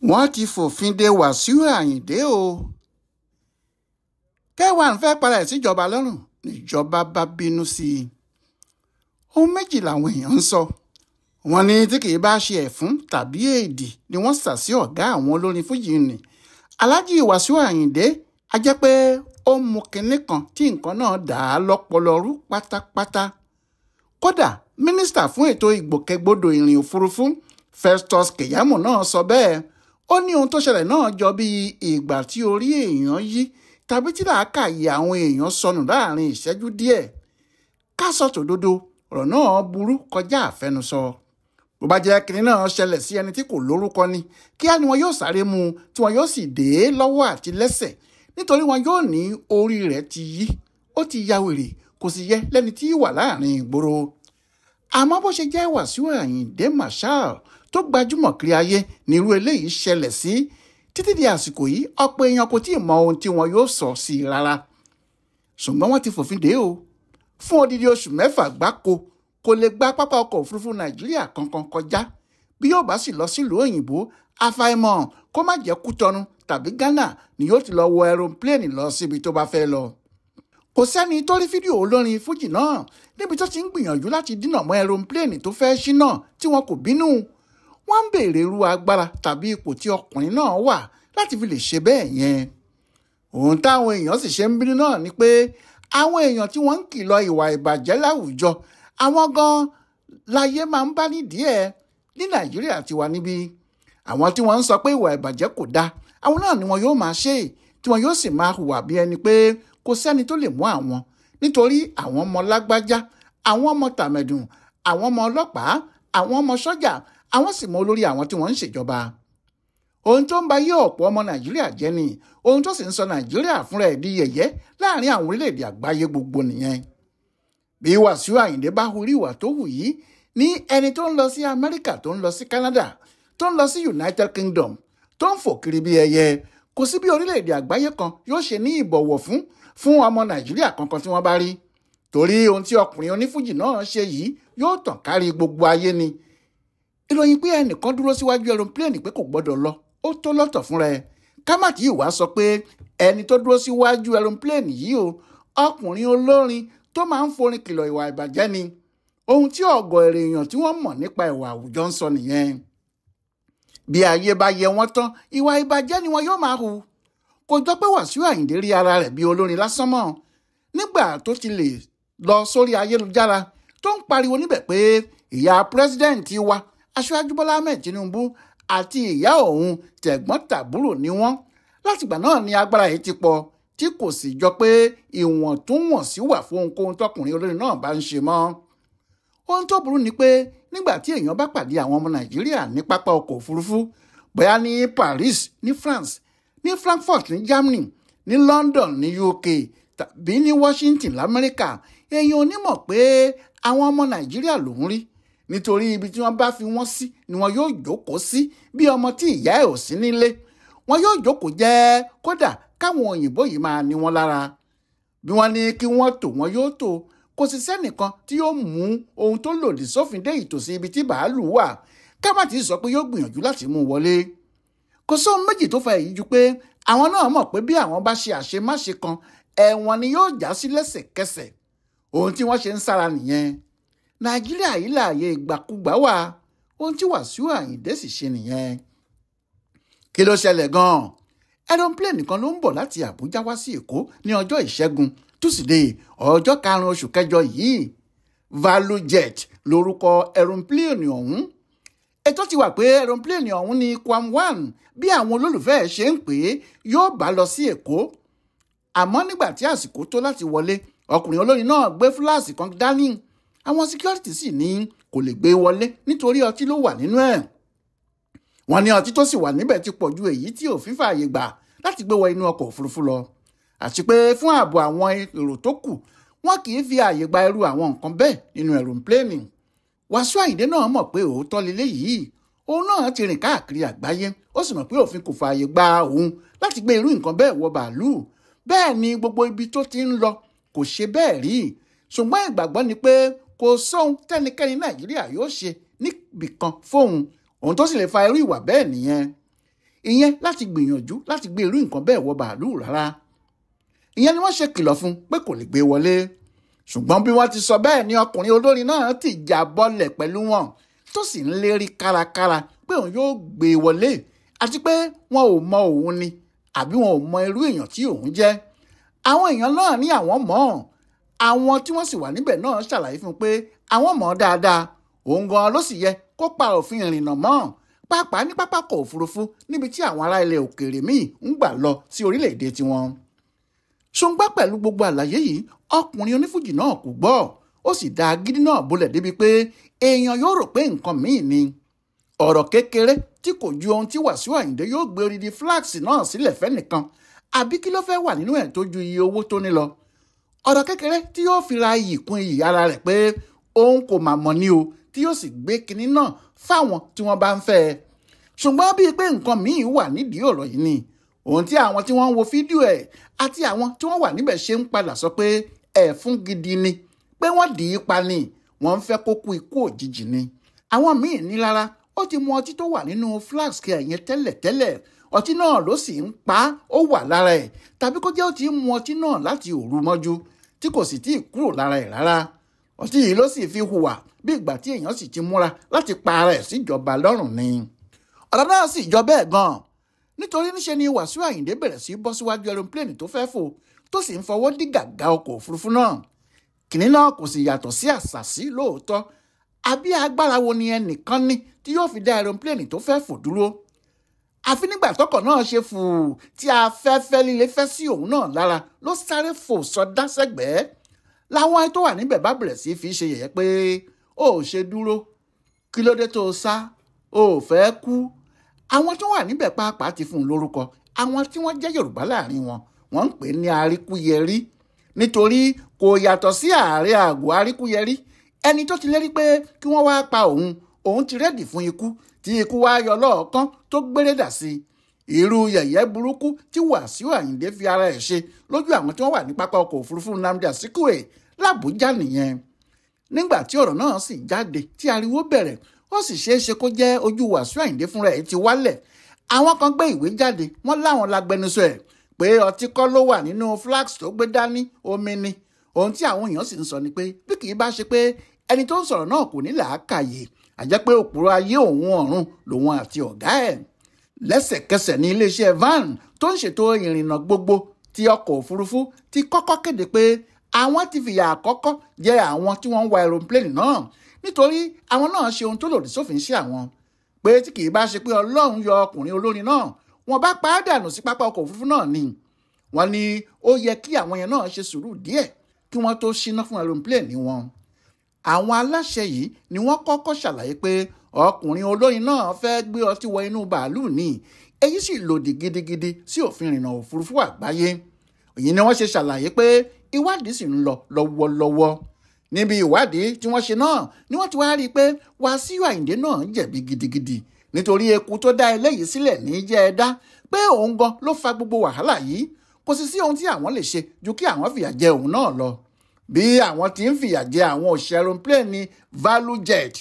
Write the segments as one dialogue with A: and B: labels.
A: Wọ́n ti fòfin de Wàsíù Ayinde o. K1 fẹ́ para ẹ̀ síjọba lọ́rùn níjọba bá bínú sí i. Ohun méjì làwọn èèyàn ń sọ. Wọ́n ní tí kì í bá ṣe ẹ̀fún tàbí èdè ni wọ́n sà sí ọ̀gá àwọn olórin fújì nì. Alhaji Wàsíù Ayinde a jẹ́ pé ó mu kinní kan tí nǹkan náà dà á lọ́pọlọ rú pátápátá. Kódà mínísítà fún ètò ìgbòkègbodò ìrìn òfurufú Festus Keyamo náà sọ bẹ́ẹ̀. Ó ní ohun tó ṣẹlẹ̀ náà jọ bí ìgbà tí orí èèyàn yí tàbí tí làákàyè àwọn èèyàn sọnù láàrin ìṣẹ́jú díẹ̀. Ká sọ tòdodo, ọ̀rọ̀ náà burú kọjá àfẹnusọ. Bó bá jẹ́ kinní náà ṣẹlẹ̀ sí ẹni tí kò lórúkọ ni, kíá ni wọn yóò sáré mú un tí wọn yóò sì dé lọ́wọ́ àti lẹ́sẹ̀, nítorí wọn yóò ní orí rẹ̀ ti yí, ó ti ya wèrè, kò sì yẹ lẹ́ni tí wà láàrin ìgboro. Àmọ́ bó ṣe jẹ́ Wàsíù Ayinde Marshal tó gbajúmọ̀ kiri ayé ní irú eléyìí ṣẹlẹ̀ sí, títí di àsìkò yìí ọ̀pọ̀ èèyàn kò tíì mọ ohun tí wọn yóò sọ sí i rárá. Ṣùgbọ́n wọ́n ti fòfin dè o. Fún odidi oṣù 6 gbáko kò lè gba pápá ọkọ̀ òfurufú Nàìjíríà kankan kọjá. Bí yóò bá sì lọ sílùú òyìnbó, àfàìmọ̀ kó má jẹ́ Kútọ́nù tàbí Ghana ni yóò ti lọ wọ aeroplane lọ síbi tó bá fẹ́ lọ. Kò sẹ́ni tó rí fídíò olórin fújì náà níbi tó ti ń gbìyànjú láti dínà mọ́ aeroplane tó fẹ́ ṣí náà tí wọn kò bínú. Wọ́n ń béèrè irú agbára tàbí ipò tí ọkùnrin náà wà láti fi lè ṣe bẹ́ẹ̀ yẹn. Ohun táwọn èèyàn sì ṣe ń bínú náà ni pé àwọn èèyàn tí wọ́n ń kìlọ̀ ìwà ìbàjẹ́ láwùjọ, àwọn gan láyé máa ń bá nídìí ẹ̀ ní Nàìjíríà ti wà níbí. Àwọn tí wọ́n ń sọ pé ìwà ìbàjẹ́ kò dáa, àwọn náà ni wọn yóò máa ṣe, tí wọn yóò sì máa hùwà bí ẹni pé kò sẹ́ni tó lè mú àwọn, nítorí àwọn ọmọ lágbájá, àwọn ọmọ tàmẹ̀dùn, àwọn ọmọ ọlọ́pàá, àwọn ọmọ sọ́jà, àwọn sì mọ olórí àwọn tí wọ́n ń ṣèjọba. Ohun tó ń ba yé ọ̀pọ̀ ọmọ Nàìjíríà jẹ́ ni ohun tó sì ń sọ Nàìjíríà fúnra ẹ̀ di yẹ̀yẹ́ láàrin àwọn orílẹ̀-èdè àgbáyé gbogbo nìyẹn. Bí Wàsíù Ayinde bá hurú ìwà tó hù yìí ní ẹni tó ń lọ sí Amẹ́ríkà, tó ń lọ sí Canada, tó ń lọ sí United Kingdom, tó ń fò kiri bí ẹyẹ, kò sí bí orílẹ̀-èdè àgbáyé kan yóò ṣe ní ìbọ̀wọ̀ fún ọmọ Nàìjíríà kankan tí wọ́n bá rí. Torí ohun tí ọkùnrin onífújì náà ṣe yìí yóò tàn kárí gbogbo ayé ni. Ìròyìn pé ẹnìkan dúró síwájú aeroplane pé kò gbọ́dọ̀ lọ, ó tó lọ́tọ̀ fúnra ẹ̀. Ká má tí ì wá sọ pé ẹni tó dúró síwájú aeroplane yìí o, ọkùnrin olórin tó máa ń forin kìlọ̀ ìwà ìbàjẹ́ ni. Ohun tí ọ̀gọ̀ èèyàn tí wọ́n mọ̀ nípa ìwà àwùjọ ń sọ nìyẹn. Bí ayé bá yẹ wọ́n tán, ìwà ìbàjẹ́ ni wọn yóò máa hù. Kò jọ pé Wàsíù Ayinde rí ara rẹ̀ bí olórin lásán mọ́. Nígbà tó ti lè lọ sórí ayélujára tó ń pariwo níbẹ̀ pé ìyá pírẹ́sídẹ̀ǹtì wa Aṣíwájú Bọ́lá Ahmed Tinubu àti ìyá òun tẹ̀gbọ́n tàbúrò ni wọ́n. Látìgbà náà ni agbára yìí ti pọ̀, tí kò sì jọ pé ìwọ̀ntúnwọ̀nsí wà fún ohunkóhun tọkùnrin olórin náà bá ń ṣe mọ́. Ohun tó burú ni pé nígbà tí èèyàn bá pàdé àwọn ọmọ Nàìjíríà ní pápá ọkọ̀ òfurufú, bóyá ní Paris ní France, ní Frankfurt ní Germany, ní London ní UK tàbí ní Washington l'Amẹ́ríkà, èèyàn ò ní mọ̀ pé àwọn ọmọ Nàìjíríà lòún rí, nítorí ibi tí wọ́n bá fi wọ́n sí ni wọ́n yóò jókòó sí bí ọmọ tí ìyá ẹ̀ ò sí nílé. Wọ́n yóò jókòó jẹ́, kódà káwọn òyìnbó yìí máa ní wọn lára. Bí wọ́n ní kí wọ́n tò, wọ́n yóò tò. Kò sì sẹ́nìkan tí yóò mú ohun tó lòdì sófin dé ìtòsí ibi tí bàálù wà, ká má ti sọ pé yóò gbìyànjú láti mú un wọlé. Kò sóhun méjì tó fa èyí ju pé àwọn náà mọ̀ pé bí àwọn bá ṣe àṣemáṣe kan, ẹ̀wọ̀n ni yóò já sí lẹ́sẹ̀kẹsẹ̀. Ohun tí wọ́n ṣe ń sára nìyẹn. Nàìjíríà yìí láàyè ìgbàkúgbà wà. Ohun tí Wàsíù Ayinde sì ṣe nìyẹn. Kí ló ṣẹlẹ̀ gan-an? Aeroplane kan ló ń bọ̀ láti Àbújá wá sí Èkó ní ọjọ́ Ìṣẹ́gun Túsídẹ̀ẹ́ ọjọ́ 5 oṣù kẹjọ yìí. ValueJet lórúkọ aeroplane ọ̀hún. Ètò ti wà pé aeroplane ọ̀hún ní Kwam 1 bí àwọn olólùfẹ́ ẹ̀ ṣe ń pè é yóò bá lọ sí Èkó. Àmọ́ nígbà tí àsìkò tó láti wọlé, ọkùnrin olórin náà gbé fúláàsì kan dání. Àwọn síkírọ́tì sì ní kò lè gbé wọlé nítorí ọtí ló wà nínú ẹ̀. Wọ́n ní ọtí tó sì wà níbẹ̀ ti pọ̀ ju èyí tí òfin fààyè gbà láti gbé wọ inú ọkọ̀ òfurufú lọ. Àti pé fún ààbò àwọn èrò tó kù, wọn kì í fi ààyè gba irú àwọn nǹkan bẹ́ẹ̀ nínú ẹ̀rọ̀pléènì. Wàsíù Ayinde náà mọ̀ pé òótọ́ leléyìí. Òun náà ti rìn káàkiri àgbáyé, ó sì mọ̀ pé òfin kò fààyè gba òun láti gbé irú nǹkan bẹ́ẹ̀ wọ bàálù. Bẹ́ẹ̀ ni gbogbo ibi tó ti ń lọ kò ṣe bẹ́ẹ̀ rí. Ṣùgbọ́n ìgbàgbọ́ ni pé kò sóhun tẹ́nikẹ́ni Nàìjíríà yóò ṣe níbìkan fóun, ohun tó sì lè fa irú ìwà bẹ́ẹ̀ nìyẹn. Ìyẹn láti gbìyànjú láti gbé irú nǹkan bẹ́ẹ̀ wọ bàálù rárá. Ìyẹn ni wọ́n ṣe kìlọ̀ fún pé kò lè gbé wọlé. Ṣùgbọ́n bí wọ́n ti sọ bẹ́ẹ̀ ni ọkùnrin olórin náà ti já bọ́lẹ̀ pẹ̀lú wọn, tó sì ń lérí kárakára pé òun yóò gbé wọlé, àti pé wọn ò mọ òun ni àbí wọn ò mọ irú èèyàn tí òun jẹ́. Àwọn èèyàn náà ní àwọn mọ̀ ọ́n. Àwọn tí wọ́n sì wà níbẹ̀ náà ṣàlàyé fún un pé àwọn mọ̀ ọ́n dáadáa, òun gan ló sì yẹ kó pa òfin ìrìnnà mọ́, pàápàá ní pápákọ̀ òfurufú níbi tí àwọn ará ilẹ̀ òkèèrè míì ń gbà lọ sí orílẹ̀-èdè tiwọn. Ṣùgbọ́n pẹ̀lú gbogbo àlàyé yìí, ọkùnrin onífújì náà kò gbọ́, ó sì dá agídí náà bolẹ̀ débi pé èèyàn yóò rò pé nǹkan míì ni. Ọ̀rọ̀ kékeré tí kò ju ohun tí Wàsíù Àyìndé yóò gbé odidi flax náà sílẹ̀ fẹ́nìkan, àbí kí ló fẹ́ wà nínú ẹ̀ tó ju iye owó tó ní lọ. Ọ̀rọ̀ kékeré tí yóò fi ra iyì kún iyì ara rẹ̀ pé òun kò mà mọ̀ ní o, tí yóò sì gbé kinní náà fáwọn tí wọ́n bá ń fẹ́ ẹ. Ṣùgbọ́n bíi pé nǹkan míì wà nídìí ọ̀rọ̀ yìí ni ohun tí àwọn tí wọ́n ń wo fídíò ẹ̀ àti àwọn tí wọ́n wà níbẹ̀ ṣe ń padà sọ pé ẹ̀fún gidi ni, pé wọ́n dì í pa ni, wọ́n ń fẹ́ kó kú ikú òjijì ni. Àwọn míì ní rárá, ó ti mu ọtí tó wà nínú flask ẹ̀yẹn tẹ́lẹ̀tẹ́lẹ̀, ọtí náà ló sì ń pa á, ó wà lára ẹ̀, tàbí kó jẹ́ ó ti mu ọtí náà láti òru mọ́jú tí kò sì tíì kúrò lára ẹ̀ rárá. Ọtí yìí ló sì fi hùwà bí ìgbà tí èèyàn sì ti múra láti pa ara ẹ̀ síjọba lọ́rùn ni. Ọ̀rọ̀ náà sì jọ bẹ́ẹ̀ gan-an, nítorí níṣe ni Wàsíù Àyìndé bẹ̀rẹ̀ sí bọ́ síwájú ẹrọpléènì tó fẹ́ fò, tó sì ń fọwọ́ dí gàgà ọkọ̀ òfurufú náà. Kìnní náà kò sì yàtọ̀ sí àṣàsí lóòótọ́. Àbí agbára wo ni ẹnìkan ní tí yóò fi dá ẹrọpléènì tó fẹ́ fò dúró? Àfi nígbà tọkọ̀ náà ṣe fù tí afẹ́fẹ́ líle fẹ́ sí òun náà lára ló sáré fò sọdá sẹ́gbẹ̀ẹ́. Láwọn tó wà níbẹ̀ bá bẹ̀rẹ̀ sí fi ṣe yẹ̀yẹ́ pé ó ṣe dúró, kí ló dé tó sá, ó fẹ́ kú. Àwọn tó wà níbẹ̀ pàápàá ti fún un lórúkọ. Àwọn tí wọ́n jẹ́ Yorùbá láàrin wọn, wọ́n ń pè ní Aríkúyẹrí, nítorí kò yàtọ̀ sí ààrẹ àgọ́ Aríkúyẹrí, ẹni tó ti lérí pé kí wọ́n wá pa òun, òun ti rẹ́dì fún ikú, tí ikú wá yọ lọ́ọ̀kan tó gbére dà sí i. Irú yẹ̀yẹ́ burúkú tí Wàsíù Àyìndé fi ara ẹ̀ ṣe lójú àwọn tí wọ́n wà ní pápá ọkọ̀ òfurufú Nnamdi Azikiwe l'Àbújá nìyẹn. Nígbà tí ọ̀rọ̀ náà sì jáde tí ariwo bẹ̀rẹ̀, ó sì ṣeé ṣe kó jẹ́ ojú Wàsíù Àyìndé fúnra ẹ̀ ti wálẹ̀. Àwọn kan gbé ìwé jáde, wọ́n láwọn lágbẹnusọ ẹ̀ pé ọtí kọ́ ló wà nínú flax tó gbé dání, omi ni. Ohun tí àwọn èèyàn sì ń sọ ni pé bí kì í bá ṣe pé ẹni tó ń sọ̀rọ̀ náà kò ní làákàyè, àjẹ́ pé òpùrọ̀ ayé òun ọ̀run lòun àti ọ̀gá ẹ̀. Lẹ́sẹ̀kẹsẹ̀ ní iléeṣẹ́ van tó ń ṣètò ìrìnnà gbogbo ti ọkọ̀ òfurufú ti kọ́kọ́ kéde pé àwọn ti fìyà àkọ́kọ́ jẹ àwọn tí wọ́n ń wa aeroplane náà, nítorí àwọn náà ṣe ohun tó lòdì sófin sí àwọn, pé tí kì í bá ṣe pé Ọlọ́run yọ ọkùnrin olórin náà, wọ́n bá pa á dànù sí pápá ọkọ̀ òfurufú náà ni. Wọ́n ní ó yẹ kí àwọn yẹn náà ṣe sùúrù díẹ̀ kí wọ́n tó ṣíná fún aeroplane wọn. Àwọn aláṣẹ yìí ni wọ́n kọ́kọ́ ṣàlàyé pé ọkùnrin olórin náà fẹ́ gbé ọtí wọ inú bàálù ni, èyí sì lòdì gidigidi sí òfin ìrìnnà òfurufú àgbáyé. Èyí ni wọ́n ṣe ṣàlàyé pé ìwádìí sì ń lọ lọ́wọ́lọ́wọ́. Níbi ìwádìí tí wọ́n ṣe náà ni wọ́n ti wá rí i pé Wàsíù Àyìndé náà jẹ̀bi gidigidi, nítorí eku tó dá eléyìí sílẹ̀ ní jẹ́ ẹ dá, pé òun gan ló fa gbogbo wàhálà yìí, kò sì sí ohun tí àwọn lè ṣe ju kí àwọn fìyà jẹ òun náà lọ. Bí àwọn ti ń fìyà jẹ àwọn òṣìṣẹ́ aeroplane ní ValueJet,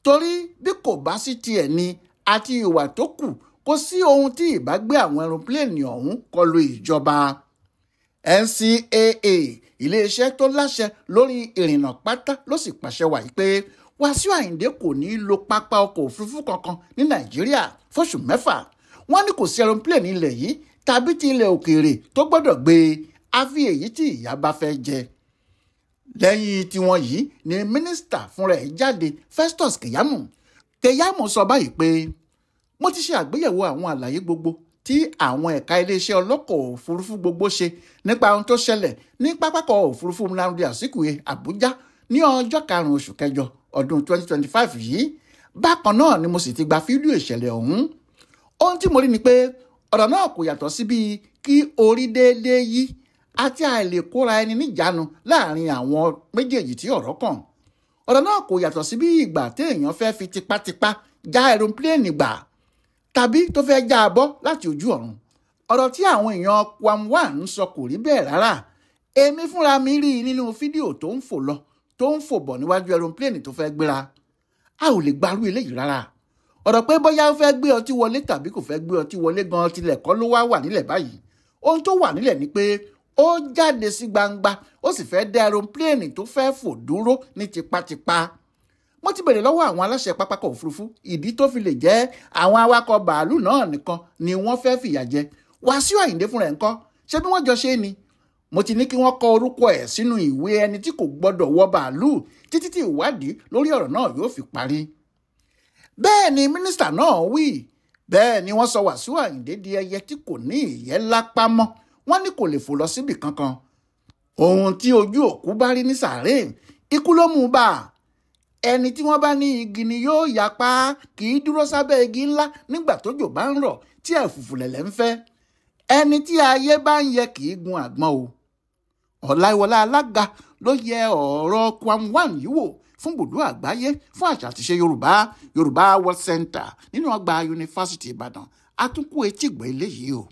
A: torí bí kò bá sí tiẹ̀ ni àti ìwà tó kù, kò sí ohun tí ìbá gbé àwọn aeroplane ọ̀hún kọlu ìjọba. NCAA, iléeṣẹ́ tó láṣẹ lórí ìrìnnà pátá, ló sì pàṣẹ wàyí pé Wàsíù Àyìndé kò ní í lo pápá ọkọ̀ òfurufú kankan ní Nàìjíríà fóṣù mẹ́fà. Wọ́n ní kò sí aeroplane ilẹ̀ yìí tàbí ti ilẹ̀ òkèèrè tó gbọ́dọ̀ gbé e, àfi èyí tí ìyá bá fẹ́ jẹ. Lẹ́yìn tiwọn yìí ni mínísítà fúnra ẹ̀ jáde, Festus Keyamo. Keyamo sọ báyìí pé mo ti ṣe àgbéyẹ̀wò àwọn àlàyé gbogbo tí àwọn ẹ̀ka iléeṣẹ́ ọlọ́kọ̀ òfurufú gbogbo ṣe nípa ohun tó ṣẹlẹ̀ ní pápákọ̀ òfurufú Nnamdi Azikiwe, Àbújá ní ọjọ́ karùn-ún oṣù kẹjọ ọdún 2025 yìí. Bákan náà ni mo sì ti gba fídíò ìṣẹ̀lẹ̀ ọ̀hún. Ohun tí mo rí ni pé ọ̀rọ̀ náà kò yàtọ̀ sí bíi kí orí déédéé yí àti àìlèkóra ẹni níjánu láàrin àwọn méjèèjì tí ọ̀rọ̀ kàn. Ọ̀rọ̀ náà kò yàtọ̀ sí bí ìgbà téèyàn fẹ́ fi tipátipá já aeroplane gbà tàbí tó fẹ́ já a bọ́ láti ojú ọ̀run. Ọ̀rọ̀ tí àwọn èèyàn Kwam1 ń sọ kò rí bẹ́ẹ̀ rárá. Èmi fúnra mi rí i nínú fídíò tó ń fò lọ tó ń fò bọ̀ níwájú aeroplane tó fẹ́ gbéra. A ò lè gbarú eléyìí rárá. Ọ̀rọ̀ pé bóyá ó fẹ́ gbé ọtí wọlé tàbí kò fẹ́ gbé ọtí wọlé gan tilẹ̀ kọ́ ló wá wà nílẹ̀ báyìí. Ohun tó wà nílẹ̀ ni pé ó jáde sí gbangba, ó sì fẹ́ dá aeroplane tó fẹ́ fò dúró ní tipátipá. Mo ti bèrè lọ́wọ́ àwọn aláṣẹ pápákọ̀ òfurufú ìdí tó fi lè jẹ́ àwọn awakọ̀ bàálù náà nìkan ni wọ́n fẹ́ fìyà jẹ. Wàsíù Àyìndé fúnra ẹ̀ ń kọ́, ṣé bí wọ́n jọ ṣe ni? Mo ti ní kí wọ́n kọ orúkọ ẹ̀ sínú ìwé ẹni tí kò gbọ́dọ̀ wọ bàálù títí tí ìwádìí lórí ọ̀rọ̀ náà yóò fi parí. Bẹ́ẹ̀ ni mínísítà náà wí. Bẹ́ẹ̀ ni wọ́n sọ Wàsíù Àyìndé di ẹyẹ tí kò ní ìyẹ́ lápá mọ́. Wọ́n ní kò lè fò lọ síbì kankan. Ohun tí ojú òkú bá rí ní sàárè, ikú ló mú un bá. Ẹni tí wọ́n bá ní igi ni yóò yapa, kì í dúró sábẹ́ igi ńlá nígbà tójò bá ń rọ̀ tí ẹ̀fùfù lẹ̀lẹ̀ ń fẹ́. Ẹni tí ayé bá ń yẹ kì í gun àgbọn o. Ọláìwọlá Alága ló yẹ ọ̀rọ̀ Kwam 1 yìí wò fún bùdó àgbáyé fún àṣà àtiṣe Yorùbá, Yorùbá World Center nínú ọgbà Yunifásítì Ìbàdàn. Àtúnkù etígbọ̀ eléyìí o.